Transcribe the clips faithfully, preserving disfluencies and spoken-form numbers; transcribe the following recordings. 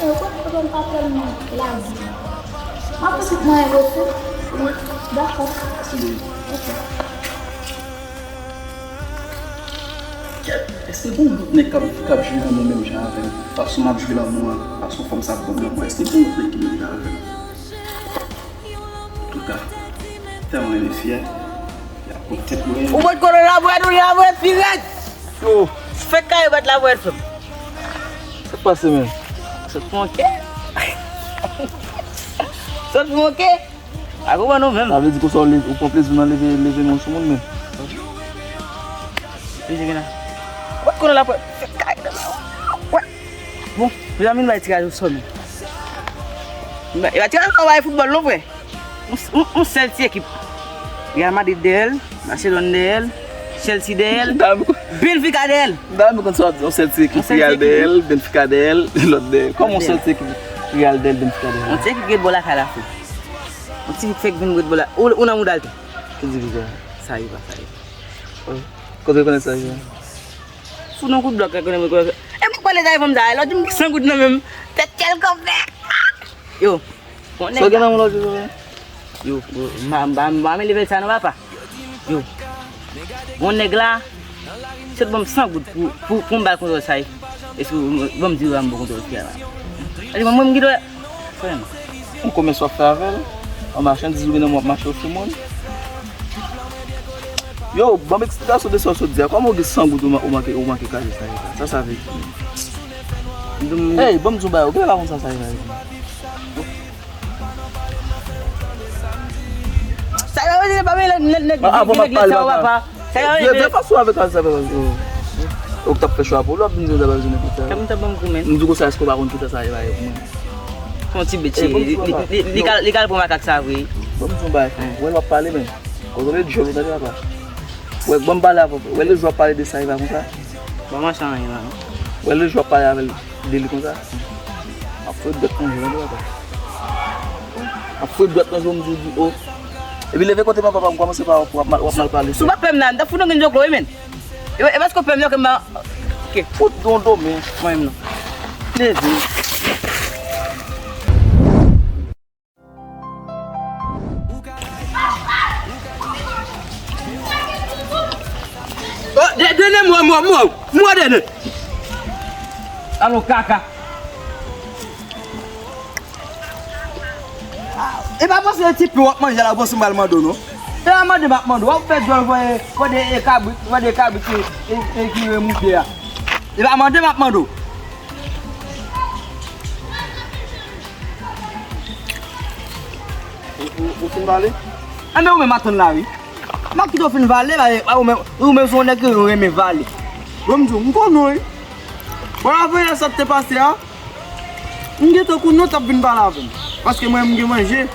Yo, kote, kote m pa tèlman laji. M ap fè tout mwayen yo fè. Dakò. Ok. Kèt, èske gon lòt nèg k ap, k ap jwe lanmou menm jan avè m? Fason m ap jwe lanmou an, fason fanm sa ap ban m lanmou, èske gon lòt nèg ki menm jan avè m? Antouka, tèlman renmen fi a, y ap pran tèt mwen. Ou pot konnen labwèt, ou labwèt pi rèd. Yo. Fèk kay bat labwèt, frè m. Sa k pase, men? Sot monke. Sot monke. A konprann ou menm. Sa vle di konsa ou leve, ou pran plezi nan leve, leve men sou moun menm. Li di gen la. Ou pa t konnen la, frè. Fè kay nan la. Wè. Bon, mezanmi, nou bay tiraj osò, men. Nou bay, e pa tiraj osò, bay foutbòl, non, frè. Yon, yon, yon sèl ti ekip. Real Madrid dèyè l, Barcelone dèyè l, Chelsea dèyè l, Benfica dèyè l. M ta renmen konn sa w ap di, yon sèl ti ekip, Real dèyè l, Benfica dèyè l, lòt dèyè l. Kòman yon sèl ti ekip, Real dèyè l, Benfica dèyè l? Yon ti ekip ret bò lakay la, frè. Yon ti ekip fèk vin ret bò la. Ou, ou nan moud al tou. Ki division? Sa rive, sa rive. Kote w konnen sa rive? Sou nan kout blòk, konnen mwen konnen. E mwen pale sa e fanm sa, lòt di m san goud nan men m. Tèt kèl kanpe. Yo. Bon nèg. Sa w gen nan men w lòt jou, frè? Yo, yo, m pa, m pa, m pa renmen level sa non, papa. Yo. Bon nèg la, sot ban m san goud pou, pou, pou m ba l kontròl sa. E si w ban m di w ba m bon kontròl fi a la. Sa di mwen, mwen m gen dwa, frè m. Yon komès w ap fè avè l? Yon machandiz ou gen nan men w ap mache sou moun? Yo, ban m eksplikasyon de sa w sot di a. Kòman w gen san goud ou man-, ou manke, ou manke kraze sa a? Sa sa vle di? Hey, ban m di w bagay, ou genlè pa konn sa sa ye la. Sa yo di pa men nèg nèg nèg nèg sa papa. Sa yo di. Vye fason avèk sa papa. Ou t ap fè chwa pou lòt, m di w ta pa bezwen nèg sa. Kèm ta ban m kou men. M di w konsa, èske w pa konn ki tan sa ye la pou mwen? Fon ti bèt cheri. Li li li kal li kal pran makak sa vre. Ban m di w bagay. Wè l w ap pale men. Kontwole djòl ou tande papa. Wè, ban m pale avè w. Wè lè jou w ap pale de sa, e pa konsa. Ban m achte anyen la non. Wè lè jou w ap pale avè l de li konsa. M ap fout dwèt nan je w, tande papa. M ap fout dwèt nan je w, m di w di o. Epi leve kote m an papa, m kòmanse pa w ap mal, w ap mal pale. Si w pa pè m nan, m t ap fout yon grenn djoklo wi men. E e paske w pè m nan ke m pa. Ok. Fout yon do men. Mwen menm non. Leve. Oh, de, Dene, mò, mò, mò, mò, Dene. Alo, kaka. E pa panse e ti pen w ap manje la, ou panse m pral mande w, non. E pa mande m ap mande w, w ap fè djòl vòlè, vòlè e kabrit, vòlè e kabrit e, e, e ki remoute a. E pa mande m ap mande w. Ou, ou, ou fin vale? Enben, ou menm atann la, wi. M ap kite w fin vale, ba, e, ou menm, ou menm se yon nèg ki renmen vale. Bon, m di w, m konnen w, wi. Bon, avanyè sa k te pase a, m gentan konnen w t ap vin pale avè m. Paske mwen, m gen manje.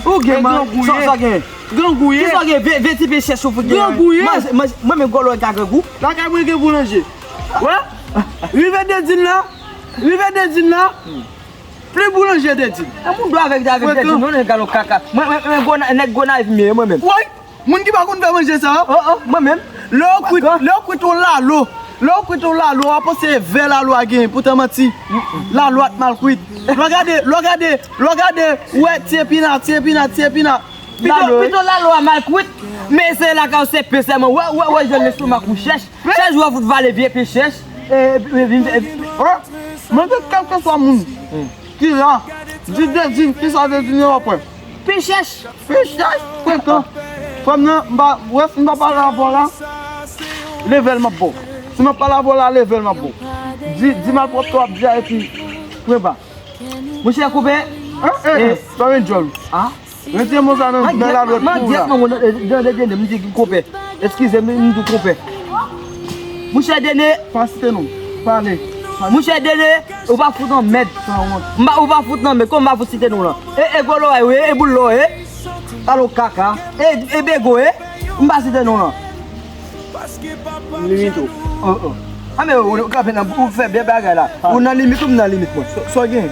Ou gen manje? Sa w gen? Grangouye. Kisa w gen? Ve, ve ti pen chèch ou fout gen. Grangouye. Manje, manje, mwen menm gòlò ka grangou. Lakay mwen gen boulanje. Wè? Rive Dedin la. Rive Dedin la. Plen boulanje Dedin. E moun dwe avèk, avèk Dedin, non, nèg galo kaka. Mwen, mwen, mwen, gwo na-, nèg Gonayiv m ye, mwen menm. Woy! Moun ki pa konn fè manje sa. Oh, oh, mwen menm. Lè w kwit, lè w kwit yon lalo, lè w kwit yon lalo, w a panse vè lalo a genyen, poutan manti. Lalo a t mal kwit. Lè w gade, lè w gade, lè w gade, ou wè ti epina, ti epina, ti epina. Pito, lalo, pito lalo a mal kwit, men se lakay ou se pen sèlman. Wè, wè, wè, jwenn lestomak ou chèch. Chèch, ou fout vale vye pen chèch. E, e, e, e, oh, mwen di kèlkeswa moun ki la, di Dedin, kisa Dedin ye w ap wè. Pen chèch. Pen chèch, frekan. Frè m nan, m pa, wè, si m pa pale avè w la, leve l m ap ba w. Si m ap pale avè w la, leve l m ap ba w. Di, di malpwòpte w ap di a epi pran ba. Monchè, koupe. Hein, hein, hein, pa vin djòl. Ah. Retire mo sa nan, nan lalwèt pou ou la. Mwen, mwen, mwen, mwen, mwen, mwen, mwen di konpè. Eskize m, m di konpè. Monchè Dene. Pa site non. Pale. Monchè Dene, ou pa fout anmèd. Sa wont. M pa, ou pa fout anmèd. Kòman m pa fout site non lan? E, e gòlò a, wi, e boul lò, e. Alo kaka. E, e bego, e. M pa site non lan. M limite w. Oh, oh. A, men ou, ou kanpe nan, ou fè byen bagay la. Ou nan limit ou, m nan limit mwen. Sa w gen?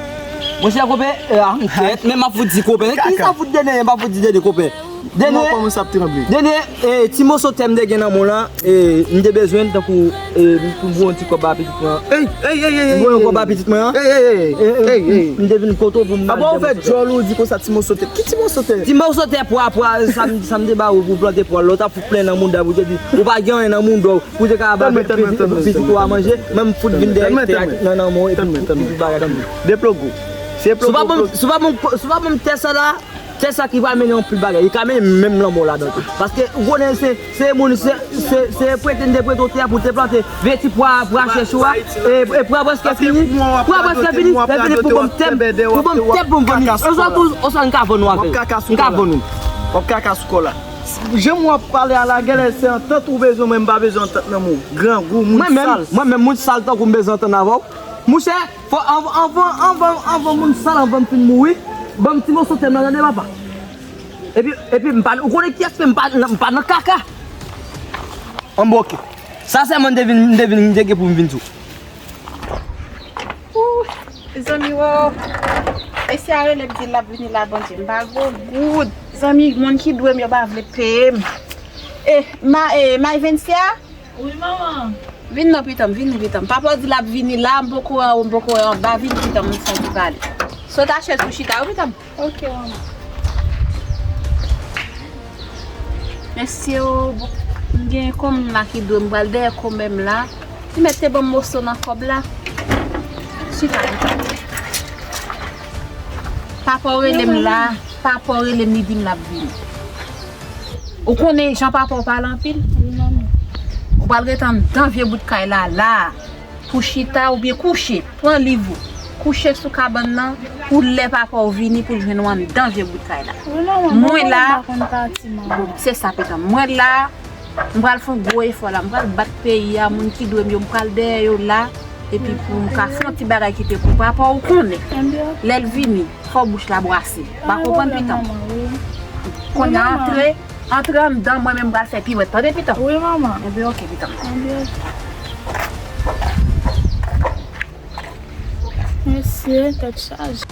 Monchè, konpè, e, a, m tèt, men m ap fout di konpè. Kaka. Ki sa fout Dene, m ap fout di Dene, konpè. Dene, kòmanse ap tranble. Dene, e, ti moso tè m te gen nan men w lan, e, m te bezwen l tankou, e, pou m voye yon ti kòb ba pitit mwen an. Ey, ey, ey, ey, ey. M voye yon kòb ba pitit mwen an. Ey, ey, ey, ey, ey. M te vin kote w pou m al. Apa w fè djòl ou di konsa ti moso tè? Ki ti moso tè? Ti moso tè pwa, pwa, sa m, sa m te ba ou pou plante pwa, lè w t ap fout plen nan mouda, pou te di, ou pa gen anyen nan mouda w, pou te ka ba pitit ou a manje, men m fout vin dèyè tè a nan, nan men w, epi, epi bagay. Tann mwen, tann mwen, tann mwen. Deplogo. Si w pa ban m, si w pa ban m, si w pa ban m tè sa la, tè sa ki pral mennen anpil bagay, li ka mennen menm lanmò ladan tou. Paske ou konnen se, se moun, se, se, se prete n te prete w tè a pou te plante vye ti pwa, pwa chèch ou a, e, e pwa prèske fini, pwa prèske fini, lè fini pou ban m tè m, pou ban m tè m pou m vann li. Oswa tou, oswa n ka vann ou avè l. N ka vann ou. W ap kaka sou kò la. Jan w ap pale a la, genlè se antant ou bezwen, mwen m pa bezwen antant nan men w. Grangou, moun sal. Mwen menm, mwen menm, moun sal tankou m bezwen antann avè w. Monchè, fò anvan, anvan, anvan, anvan moun sal, anvan m fin mouri, ban m ti moso tè m nan, tande papa. Epi, epi m pa, ou konnen kiyès men m pa, m pa nan kaka. Anben oke. Sa sèlman m te vin, m te vin, m te gen pou m vin di w. Ooh, zanmi wo. Mesye a rele m di l ap vini la, Bondye, m pa gwo goud. Zanmi, moun ki dwe m yo pa vle peye m. E, ma, e, May Vensia? Wi, manman. Vin non, pitan m, vini, pitan m. Papa w di l ap vini la, m poko wè w, m poko wè w anba, vini, pitan m, m santi pale. Sot a chèz pou chita, wi, pitan m. Ok, manman. Mesye o, bon, m gen kòm m la ki dwe m pral dèyè kòm m la. Li mèt te ban m moso nan kòb la. Chita. Papa w rele m la. Papa w rele m, li di m l ap vini. Ou konnen jan papa w pale anpil? Wi, manman. Ou pral ret anndan vye bout kay la, la. Pou chita oubyen kouche, pran liv ou, kouche sou kabann nan, pou lè papa w vini pou l jwenn ou anndan vye bout kay la. Wi, manman, mwen la, m pa konn pati, manman. Se sa, pitan m. Mwen la, m pral fè yon gwo efò la, m pral bat peyi a, moun ki dwe m yo, m pral dèyè yo la, epi pou m ka fè yon ti bagay kite pou papa w konnen. Lè l vini, fò bouch la bwase. Pa konprann, pitan m? Kounye a, antre, antre anndan, mwen menm m pral fè piwèt. Tande, pitan? Wi, manman. Enben, oke, pitan. Enben, oke. Mesye, tèt chaje.